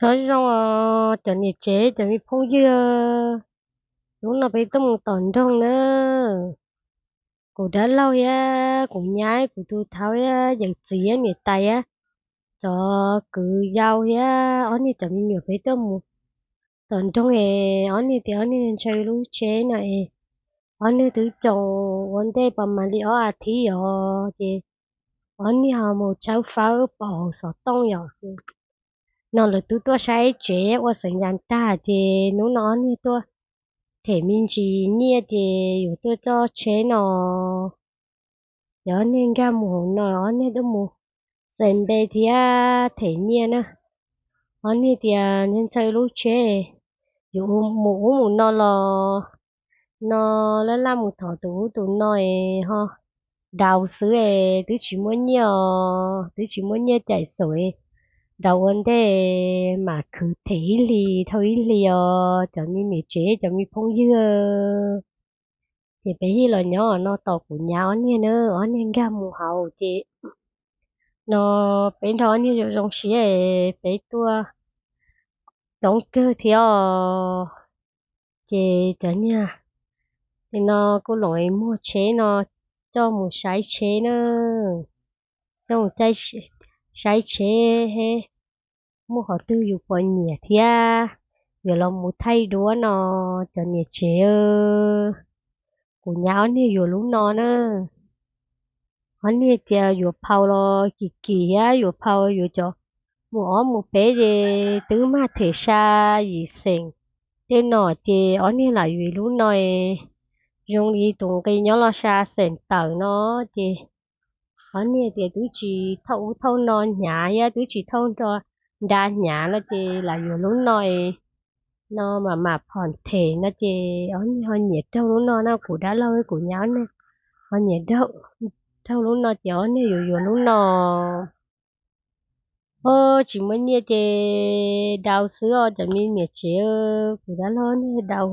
Nyob zoo os cov niam tsev cov me phooj ywg, hnub no peb tuaj mus tom nroog na. Kuv dab laug thiab kuv nyab, kuv tus thaub thiab yawm txiv thiab niam tais thiab cov kwv yau thiab ob niag cov me nyuam peb tuaj mus tom nroog es ob niag tias ob niag ntshaw lub tsheb no es ob niag twb coo ua ntej pas mas li ob as thiv os ces ob niag ho mus tshawb fawb pom hauv xov tooj yom. No lawv twb tuaj saib tsev ua xeem yas tag ces hnub no ob niag tuaj them me ntsis nyiaj ces yuav tuaj coj tsheb no. Ces ob niag nkag mus hauv no, ob niag tuaj mus xais npe thiab them nyiaj na. Ob niag tias ntshaw lub tsheb, yuav mus ub mus no los no, laj laj mus thov tus ub tus no es ho daus xwb es twb tsis muaj nyiaj os, twb tsis muaj nyiaj caim xum es daus ua ntej mam khwv them ib hlis dhau ib hlis os cov me niam tsev cov me phooj ywg. Ces peb thiaj los nyob no tos kuv nyab ob niag na, ob niag nkag mus hauv ces no peb nrog ob niag zoo zoo siab es peb tuaj coob kawg thiab os. Ces cov niag, ces no kuj loos muag tsheb no coj mus saib tsheb na, coj mus saib tsheb, muaj qhov twg yus pom nyiam thiab yuav los mus thaij duab no cov niam tsev. Kuv nyab ob niag yuav lub no na, ob niag tias yuav phau los kim kim thiab yuav phau yuav cov mus ob mus peb ces twb mag them sa yim xeem tej no ces ob niag lam yuav lub no es zoo li tus nqi nyob los sa xeem tawm no ces ob niag tias twb tsis thauj ub thauj no hnyav thiab twb tsis thauj nra hnyav no ces lam yuav lub no es no mam mam phom them no ces ob niag ho nyiam raug lub no na, kuv dab laug kuv nyab ob niag ho nyiam raug lub no ces ob niag yuav yuav lub no. Os, tsis muaj nyiaj ces daus xwb os cov me niam tsev, kuv dab laug niag daus,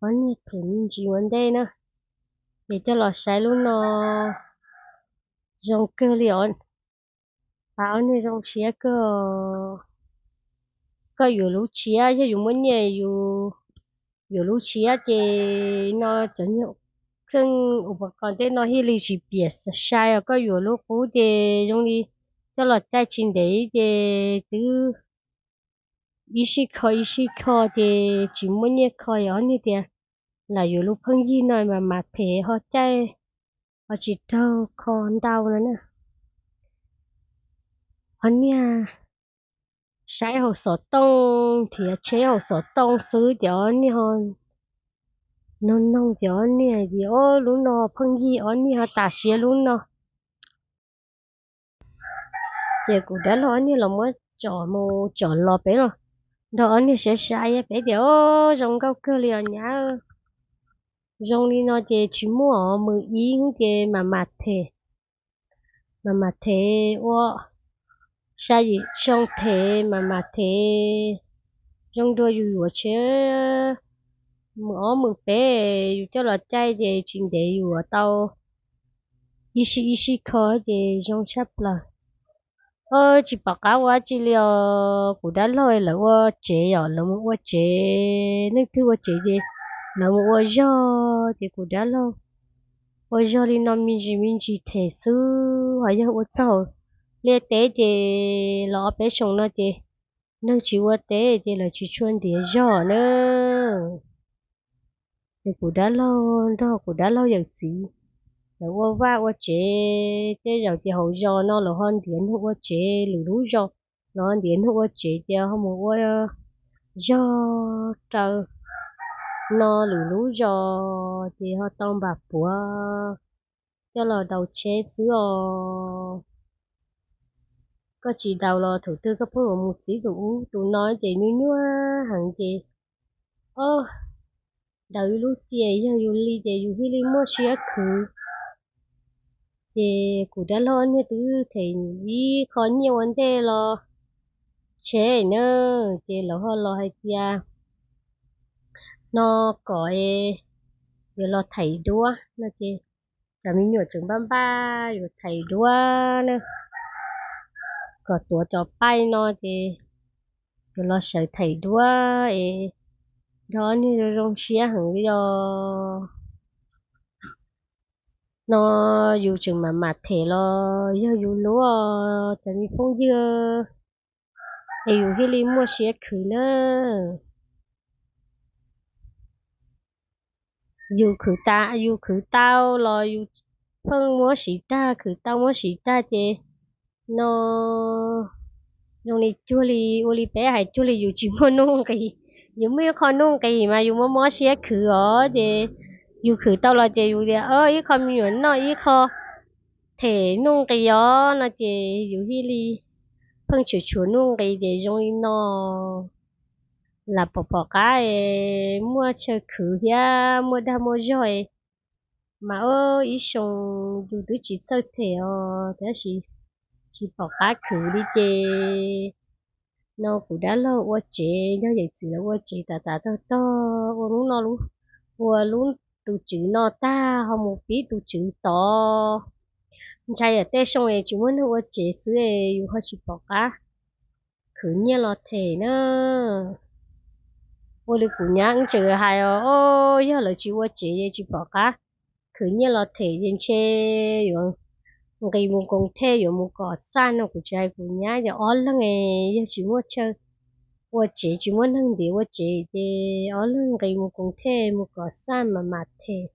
ob niag them me ntsis ua ntej na, ces coj los saib lub no zoo kawg li os. Pab ob niag zoo siab kawg. Koj yuav lub tshiab, yog yus muaj nyiaj yus yuav lub tshiab ces no cov nyuag xeej uas pom qos tej no thiaj li tsis piam sai os. Koj yuav lub qub ces zoo li coj los caij tsis ntev ces twb ib sij kho ib sij kho ces tsis muaj nyiaj kho, yog ob niag tias lam yuav lub pheej yig no mas mam them ho caij ho tsis raug kho ntau no na. Ob niag saib hauv xov tooj, nrhiav tsheb hauv xov tooj xwb ces ob niag ho noog noog ces ob niag tias, o, lub no pheej yig, ob niag ho tas siab lub no. Ces kuv dab laug ob niag los muab tsom mus tsom los peb los nrog ob niag saib saib, peb tias, o, zoo nkauj kawg li os nyab. Zoo li no ces tsis muaj os, mus ib hnub ces mam mam them, mam mam them ua sa yim xyoo them mam mam them. Zoo dua yus yuav tsheb mus ob mus peb, yus coj los caij ces tsis ntev yuav tau ib sij ib sij kho ces zoo tshaj plaws. Tsis pom qab ua dab tsi li os, kuv dab laug lawv ua tsev yom, lawv mus ua tsev, leej twg ua tsev ces lawv mus ua zog ces kuv dab laug ua zog li no me ntsis me ntsis them xwb. Ho yog ua txog liaj teb ces los ob peb xyoos no ces neeg tsis ua teb ces lawv tsis tshua ntiav zog na. Ces kuv dab laug nrog kuv dab laug yawm txiv lawv ua vaj ua tsev, tej zaum ces hauv zos no lawv ho ntiav neeg ua tsev, lwm lub zos lawv ho ntiav neeg ua tsev ces ho mus ua zog raws no lwm lub zos ces ho tau npam puav coj los daus tsheb xwb os. Koj tsis daus los thaum twg koj pheej yuav mus txib tus ub tus no ces nyuaj nyuaj heev ces, o, daus ib lub txiaj yog yus li ces yus thiaj li muaj siab khwv. Ces kuv dab laug niag twb them ib qho nyiaj ua ntej los tsheb na, ces lawv ho los hais tias no kom yuav los thaiv duab no ces cov me nyuam tseem npaj npaj yuav thaiv duab na, kom tuav cov paib no ces Yuav los sawv them duab es nrog ob niag zoo zoo siab heev li os. No yus tseem mam mam them los yog yus lub os cov me phooj ywg, es yus thiaj li muaj siab khwv na. Yus khwv ta, yus khwv tau los yus pheej muab siv tag, khwv tau muab siv tag ces no zoo li cuag li ua li peb hais cuag li yus tsis muaj nuj nqis. Yus muaj ib qho nuj nqis mas yus muaj mob siab khwv os ces yus khwv tau los ces yus tias ib qho me nyuam noj ib qho them nuj nqis os no ces yus thiaj li pheej tshuav tshuav nuj nqis ces zoo li no. Lam pom pom qab es muaj chaw khwv thiab muaj dag muaj zog es mas ib xyoo yus twb tsis txawj them os tab sis tsis pom qab khwv li ces no kuv dab laug ua tsev nrog yawm txiv lawv ua tsev tas tas tog tog ua lub no lub, ua lub tus tswv no tag ho mus pib tus tswv tod. Ntshai yam tej xyoo es tsis muaj neeg ua tsev xwb es yus ho tsis pom qab khwv nyiaj los them na. Ua li kuv nyab wb tseem hais os, yog lawv tsis ua tsev es tsis pom qab khwv nyiaj los them ces ntshe yuav nqis mus koom thej yuav mus kom xaj no. Kuv tsis hais kuv nyab, yog ob leeg yog tsis muaj chaw ua tsev tsis muaj neeg ntiav ua tsev ces ob leeg nqis mus koom thej mus kom xaj mam mam them.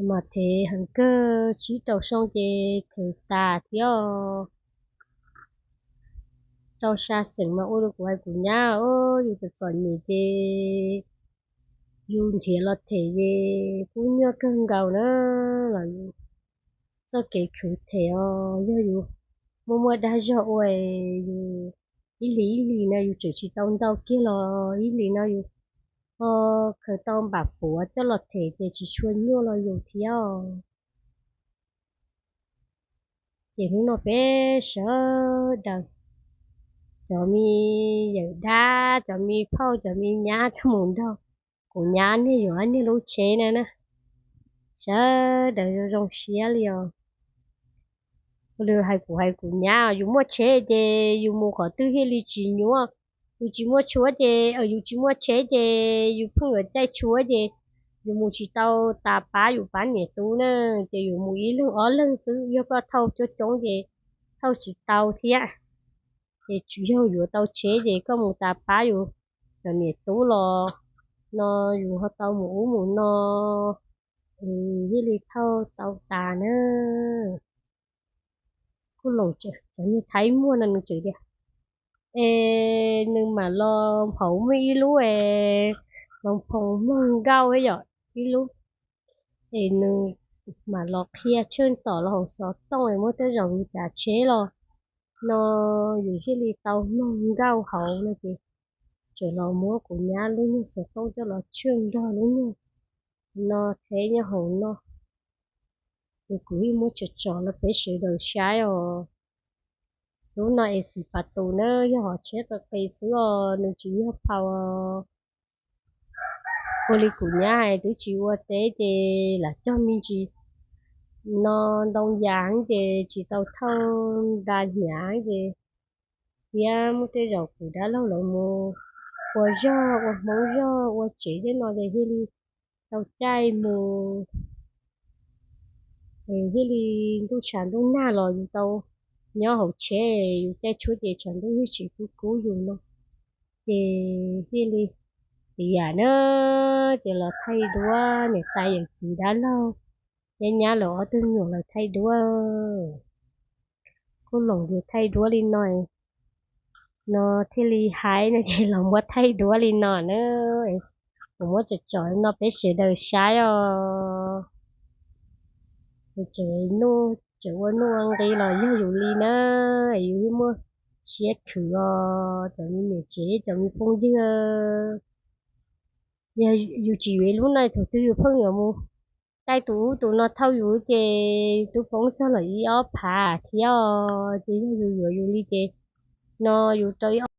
Mam them heev kawg, tsib rau xyoo ces them tas thiab os. Rau xya xeem mas ua rau kuv hais kuv nyab, yus txom txom nyem ces yus nrhiav los them ces kuj nyuaj kawg nkaus na. Los yus txoj kev khwv them os, yog yus muaj muaj dag zog ua, yus ib hlis ib hlis no yus tseem tsis tau ntau kiag los ib hlis no yus ho khaws tau npam puav coj los them ces tsis tshua nyuaj los yus thiab os. Ces hnub no peb sawv daws, cov me yawm dab, cov me phauj, cov me nyab tuaj mus nrog kuv nyab niag yuav niag lub tsheb na na, sawv daws zoo zoo siab li os. Ua li hais kuv hais kuv nyab, yus muaj tsheb ces yus mus qhov twg thiaj li tsis nyuaj. Yus tsis muaj tshuab ces, yus tsis muaj tsheb ces yus pheej yuav caij tshuab ces yus mus tsis tau tas pab yus pab niam tub na, ces yus mus ib leeg ob leeg xwb, yog koj thauj coob coob ces thauj tsis tau thiab. Ces tsuas yog yuav tau tsheb ces koj mus tas pab yus cov niam tub los no yus ho tau mus ub mus no, thiaj li thauj tau tas na. Kuj loos, cov niag Thaib muag no nws tseem tias es nws mam los hauv muaj ib lub es los phoos mloog nkauj yom, ib lub es nws mam los qhia tshaj tom los hauv xov tooj es muab tej zaum yus tsav tsheb los no yus thiaj li tau mloog nkauj hauv no ces tseem los muab kuv nyab lub niag xov tooj coj los tshaj nrog lub niag no thiab nyob hauv no. Ces kuv yeej muab tsom tsom los peb sawv daws saib os. Lub no es xim pas tus na, yog hov tsheb qis qis xwb os, nws tsis yog phau os. Ua li kuv nyab hais twb tsis ua teb ces lam cog me ntsis no ntoo yas heev ces tsis tau thauj nra hnyav ces thiab muaj tej zaum kuv dab laug lawv mus ua zog ua hmoob zog ua tsev tej no ces thiaj li tau caij mus. Thiaj li ntuj tshav ntuj nag los yus tau nyob hauv tsheb, yus caij tshuab ces tshav ntuj yeej tsis kub kub yus no. Ces thiaj li tias na, ces los thaij duab niam tais yawm txiv dab laug, nyab nyab lawv ob tug nyuam lawv thaij duab. Kuj loos tias thaij duab li no, no thiaj li haib no ces los muab thaij duab li no na. Kuv muab tsom tsom no peb sawv daws saib os. Tseem ua nuj ua nqi los yog yus li na, yus yeej muaj siab khwv os cov me niam tsev cov me phooj ywg. Yog yus tsis yuav lub no thaum twg yus pheej yuav mus caij tus ub tus no thauj yus ces yus twb poob txog lawm ib ob phav thiab os. Ces yog yus yuav yus li ces no yus rau ib ob